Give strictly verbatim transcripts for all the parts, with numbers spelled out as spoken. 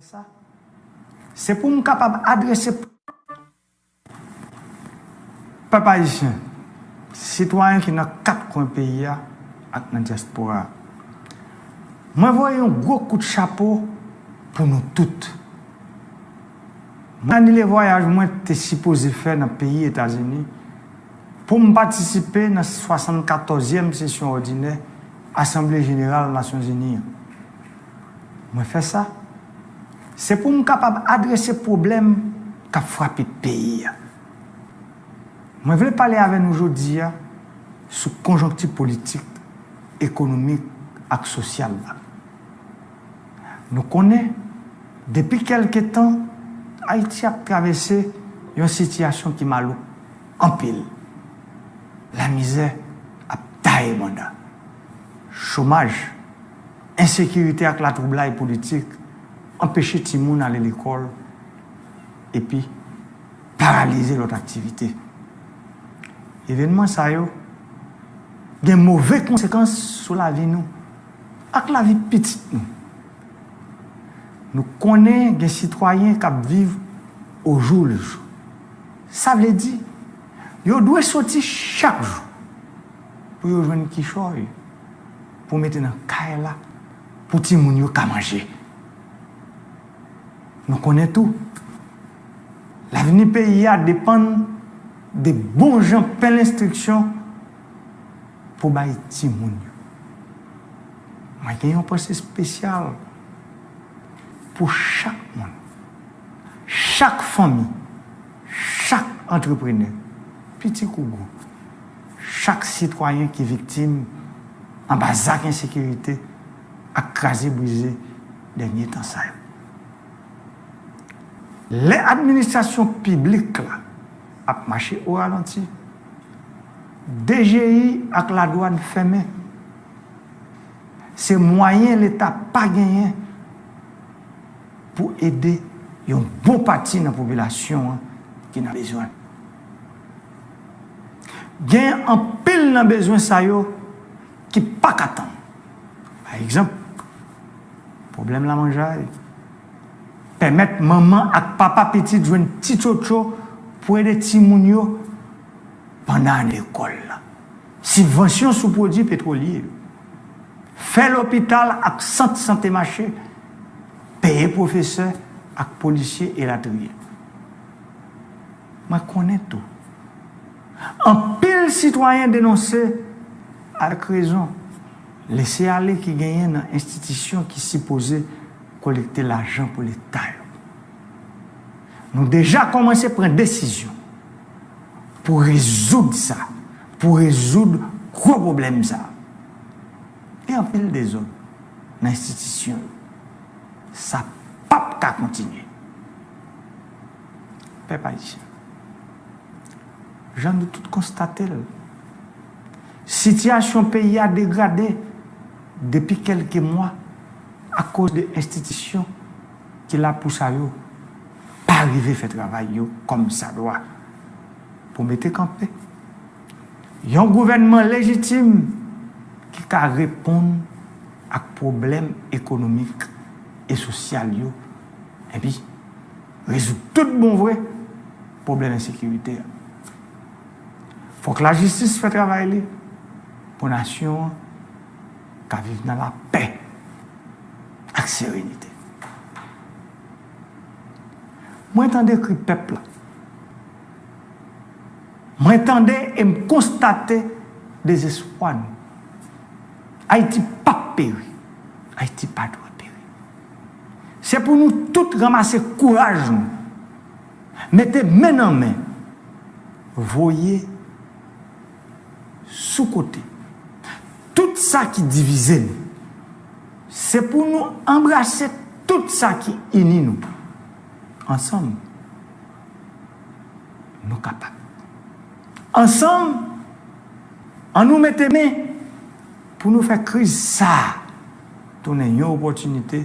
Sa, se pou m kapab adrese pèp ayisyen, sitwayen ki nan kat kwen peyi a ak nan dyaspora a. Mwen voye yon gwo kout chapo pou nou tout. Mwen anile vwayaj mwen te sipoze fè nan peyi Etazini pou m patisipe nan swasannkatòzyèm sesyon òdinè Asanble Jeneral Nasyonzini an. Mwen fè sa, se pou m kapab adrese pwoblèm k ap frape peyi a. Mwen vle pale avè nou jodi a sou konjonkti politik, ekonomik ak sosyal la. Nou konnen, depi kèlke tan, Ayiti ap travèse yon sitiyasyon ki malouk anpil. Lamizè ap taye banda. Chomaj, ensekirite ak latwoublay politik anpeche timoun ale lekòl epi paralize lòt aktivite. Evènman sa yo gen move konsekans sou lavi nou ak lavi pitit nou. Nou konnen gen sitwayen k ap viv au jour le jour. Sa vle di, yo dwe soti chak jou pou yo jwenn kichòy pou mete nan kay la pou timoun yo ka manje. Nou konnen tou, lavni peyi a depann de bon jan pen lenstriksyon pou bay timoun yo. Mwen gen yon panse espesyal pou chak moun, chak fanmi, chak antreprenè, piti kou gwo, chak sitwayen ki viktim anba zak ensekirite ak kraze brize dènye tan sa yo. Lè administrasyon piblik la ap mache o ralanti, D G I ak ladwàn fèmen, se mwayen Leta pa genyen pou ede yon bon pati nan popilasyon an ki nan bezwen. Gen anpil nan bezwen sa yo ki pa ka tann. Pa egzanp, pwoblèm lamanjay, pèmèt manman ak papa pitit jwenn ti tchotcho pou ede timoun yo pandan ane lekòl la, sibvansyon sou pwodui petwolye yo, fè lopital ak sant sante mache, peye pwofesè ak polisye elatriye. Mwen konnen tou, anpil sitwayen denonse avèk rezon lese ale ki genyen nan enstitisyon ki sipoze kolekte lajan pou Leta yo. Nou deja kòmanse pran desizyon pou rezoud sa, pou rezoud gwo pwoblèm sa. Gen anpil dezòd nan enstitisyon yo. Sa p ap ka kontinye. Pèp ayisyen, jan nou tout konstate l, sitiyasyon peyi a degrade depi kèlke mwa akoz de enstitisyon ki la pou sa yo pa rive fè travay yo kòmsadwa pou mete kanpe yon gouvènman lejitim ki ka reponn ak pwoblèm ekonomik e sosyal yo, epi rezoud tout bon vre pwoblèm ensekirite a. Fòk lajistis fè travay li pou nasyon an ka viv nan lapè ak serenite. Mwen tande kri pèp la. Mwen tande e m konstate dezespwa nou. Ayiti p ap peri. Ayiti pa dwe peri. Se pou nou tout ranmase kouraj nou, mete men nan men, voye sou kote tout sa ki divize nou. Se pou nou anbrase tout sa ki ini nou. Ansanm, nou kapab. Ansanm, annou mete men pou nou fè kriz sa a tounen yon opòtinite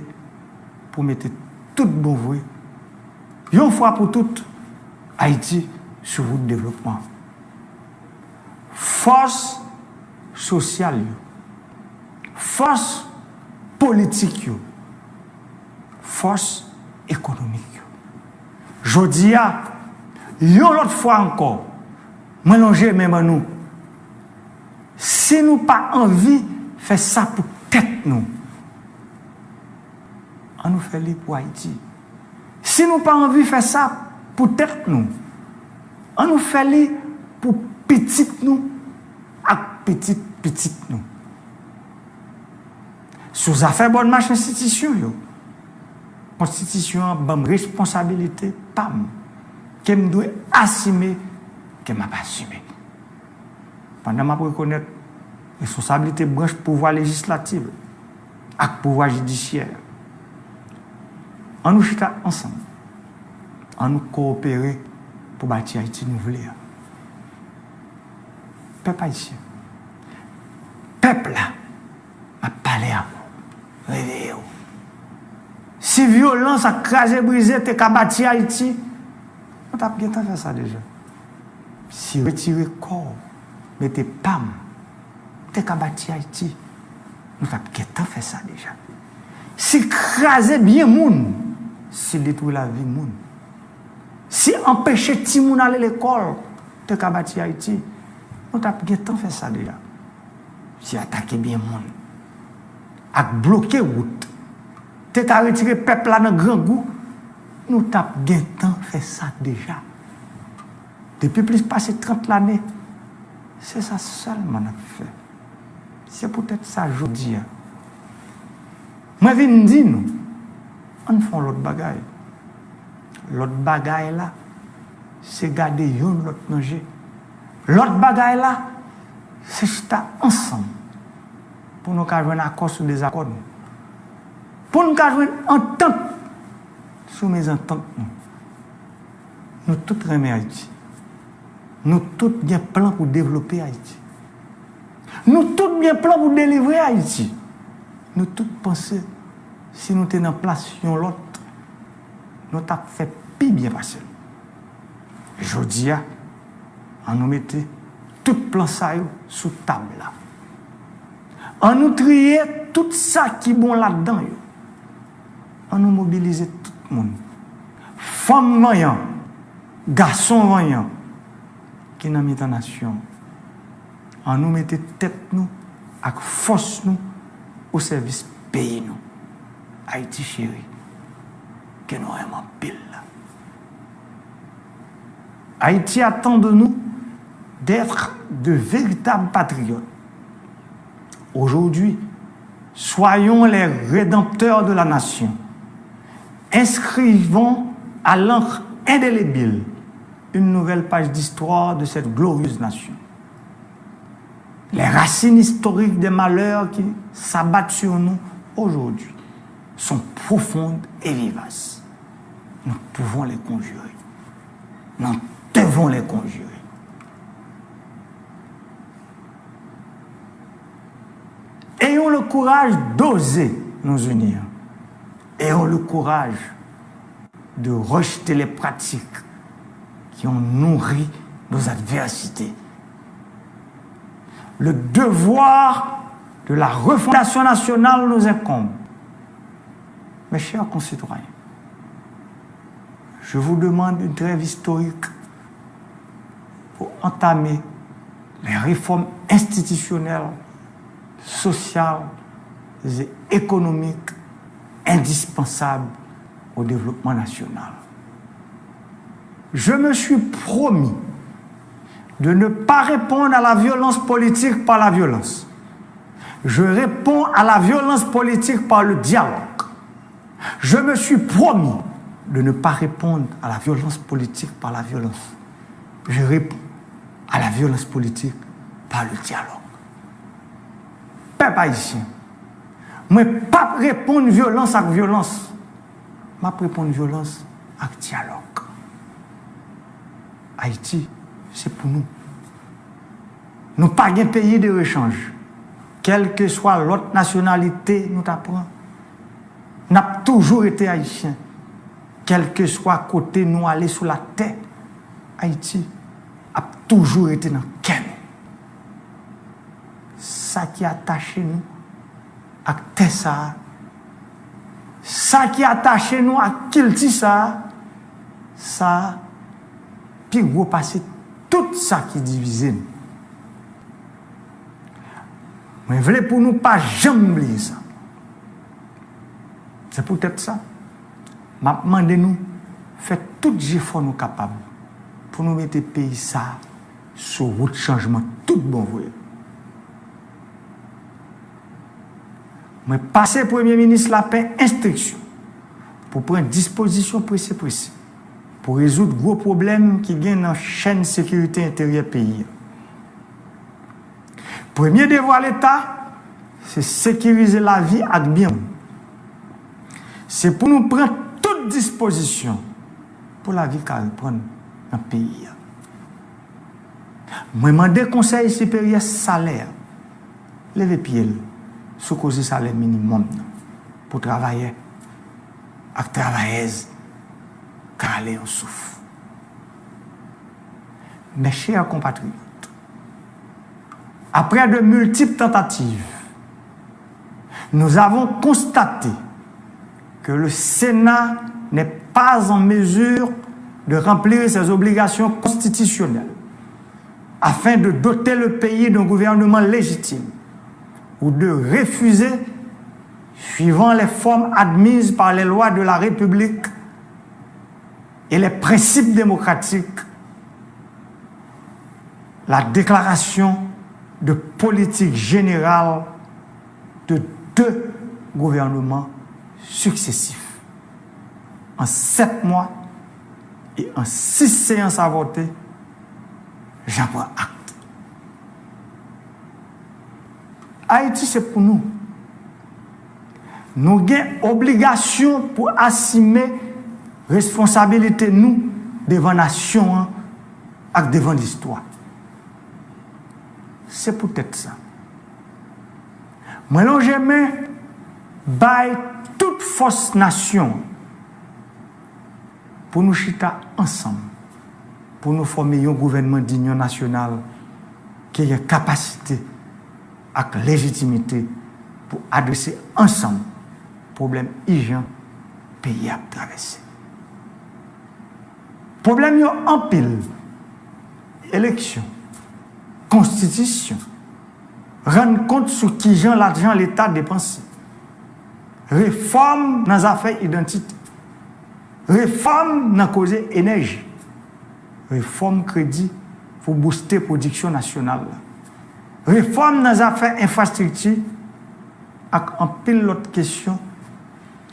pou mete tout bon vre, yon fwa pou tout, Ayiti sou wout devlopman. Fòs sosyal yo, fòs politik yo, fòs ekonomik yo. Jodi a, yon lòt fwa ankò, mwen lonje men ban nou. Si nou pa anvi fè sa pou tèt nou, ann nou fè li pou Ayiti. Si nou pa anvi fè sa pou tèt nou, ann nou fè li pou pitit nou ak pitit pitit nou. Sou zafè bòn mach enstitisyon yo, Konstitisyon an ban m responsabilite pa m ke m dwe asime, ke m ap asime. Pandan m ap rekonèt responsablite branch pouvwa lejislatif ak pouvwa jidisyè, ann nou chita ansanm, ann nou kowopere pou bati Ayiti nou vle a. Pèp ayisyen, pèp la, m ap pale ak ou. Reveye w. Si vyolans ak kraze brize te ka bati Ayiti, nou t ap gentan fè sa deja. Si retire kò w, mete pa m, te ka bati Ayiti, nou t ap gentan fè sa deja. Si kraze byen moun, si detwi lavi moun, si anpeche timoun ale lekòl te ka bati Ayiti, nou t ap gentan fè sa deja. Si atake byen moun ak bloke wout te ka retire pèp la nan grangou, nou t ap gentan fè sa deja. Depi plis pase trant lane, se sa sèlman n ap fè. Se poutèt sa jodi a, mwen vin di nou, ann fè yon lòt bagay. Lòt bagay la, se gade youn lòt nan je. Lòt bagay la, se chita ansanm pou nou ka jwenn akò sou dezakò nou. Pou nou ka jwenn antant sou mezantant nou. Nou tout renmen Ayiti. Nou tout gen plan pou devlope Ayiti. Nou tout gen plan pou delivre Ayiti. Nou tout panse si nou te nan plas yon lòt, nou t ap fè pi byen pase l. Jodi a, ann nou mete tout plan sa yo sou tab la. Ann nou triye tout sa ki bon ladan yo. Ann nou mobilize tout moun. Fanm vanyan, gason vanyan ki nan mitan nasyon an. Ann nou mete tèt nou ak fòs nou o sèvis peyi nou, Ayiti cheri, ke nou renmen anpil la. Haïti attend de nous d'être de véritables patriotes. Aujourd'hui, soyons les rédempteurs de la nation. Inscrivons à l'encre indélébile une nouvelle page d'histoire de cette glorieuse nation. Les racines historiques des malheurs qui s'abattent sur nous aujourd'hui sont profondes et vivaces. Nous pouvons les conjurer. Nous devons les conjurer. Ayons le courage d'oser nous unir. Ayons le courage de rejeter les pratiques qui ont nourri nos adversités. Le devoir de la refondation nationale nous incombe. Mes chers concitoyens, je vous demande une trêve historique pour entamer les réformes institutionnelles, sociales et économiques indispensables au développement national. Je me suis promis de ne pas répondre à la violence politique par la violence. Je réponds à la violence politique par le dialogue. Je me suis promis de ne pas répondre à la violence politique par la violence. Je réponds à la violence politique par le dialogue. Pèp ayisyen, mwen p ap reponn vyolans ak vyolans. M ap reponn vyolans ak dyalòg. Ayiti, se pou nou. Nou pa gen peyi de rechanj. Kèlkeswa lòt nasyonalite nou ta pran, n ap toujou rete ayisyen. Kèlkeswa kote nou ale sou latè, Ayiti ap toujou rete nan kè nou. Sa ki atache nou ak tè sa a, Sa ki atache nou ak kilti sa a, sa pi gwo pase tout sa ki divize nou. Mwen vle pou nou pa janm bliye sa. Se poutèt sa, m ap mande nou fè tout jefò nou kapab pou nou mete peyi sa a sou wout chanjman tout bon vre. Mwen pase Premye Minis Lapin enstriksyon pou pran dispozisyon prese prese pou rezoud gwo pwoblèm ki gen nan chèn sekirite enteryè peyi a. Premye devwa Leta, se sekirize lavi ak byen moun. Se pou nou pran tout dispozisyon pou lavi ka reprann nan peyi a. Mwen mande Konsèy Siperyè Salè a leve pye l sou koze salè minimòm nan pou travayè ak travayèz ka rale yon souf. Mes chers compatriotes, après de multiples tentatives, nous avons constaté que le Sénat n'est pas en mesure de remplir ses obligations constitutionnelles afin de doter le pays d'un gouvernement légitime ou de refuser, suivant les formes admises par les lois de la République et les principes démocratiques, la déclaration de politique générale de deux gouvernements successifs. En sept mois et en six séances avortées, j'en prends acte. Ayiti se pou nou. Nou gen obligasyon pou asime responsabilite nou devan nasyon an ak devan listwa. Se poutèt sa, mwen lonje men bay tout fòs nasyon an pou nou chita ansanm, pou nou fòme yon gouvènman dinyon nasyonal ki gen kapasite ak lejitimite pou adrese ansanm pwoblèm ijan peyi a ap travèse. Pwoblèm yo anpil: eleksyon, konstitisyon, rann kont sou kijan lajan Leta depanse, refòm nan zafè idantite, refòm nan koze enèji, refòm kredi pou bouste pwodiksyon nasyonal la, refòm nan zafè enfrastrikti ak anpil lòt kesyon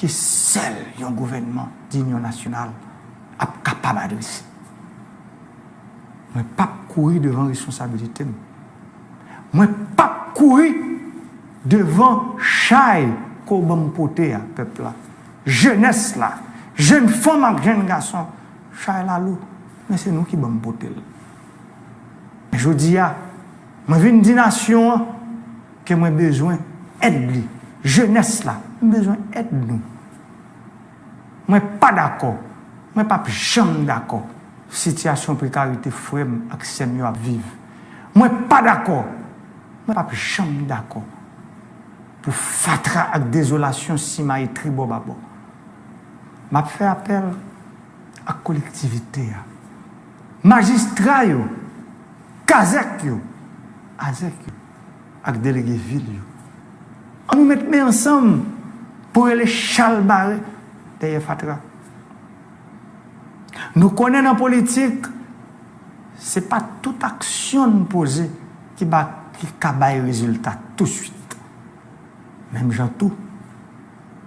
ke sèl yon gouvènman dinyon nasyonal ap kapab adrese. Mwen p ap kouri devan responsabilite m. Mwen p ap kouri devan chay ke w ban m pote a, pèp la, jenès la, jenn fanm ak jenn gason. Chay la lou, men se nou ki ban m pote l. Men jodi a, mwen vin di nasyon an ke mwen bezwen èd li. Jenès la, m bezwen èd nou. Mwen pa dakò, mwen p ap janm dakò sitiyasyon prekarite frè m ak sè m yo ap viv. Mwen pa dakò, mwen p ap janm dakò pou fatra ak dezolasyon simaye tribò babò. M ap fè apèl ak kolektivite a, majistra yo, kazèk yo, azèk yo, ak delege vil yo. Ann nou met men ansanm pou rele chalbare dèyè fatra. Nou konnen nan politik, se pa tout aksyon n poze ki ba, ki ka bay rezilta touswit. Menm jan tou,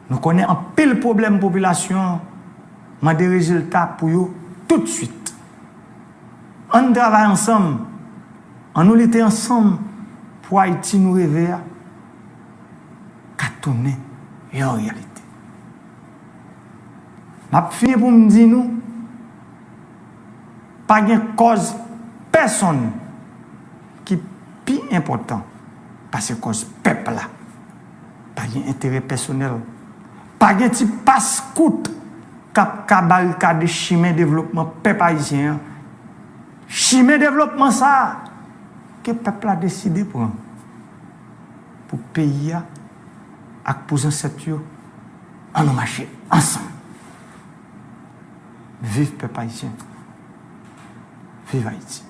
nou konnen anpil pwoblèm popilasyon an mande rezilta pou yo toutswit. Ann travay ansanm, ann nou lite ansanm pou Ayiti nou reve a ka tounen yon reyalite. M ap fini pou m di nou, pa gen kòz pèsonn ki pi enpòtan pase kòz pèp la. Pa gen enterè pèsonèl. Pa gen ti pas kout k ap ka barikade chimen devlopman pèp ayisyen an. Chimen devlopman sa a ke pèp la deside pran pou peyi a ak pou zansèt yo Ann nou mache ansanm. Viv pèp ayisyen. Viv Ayiti.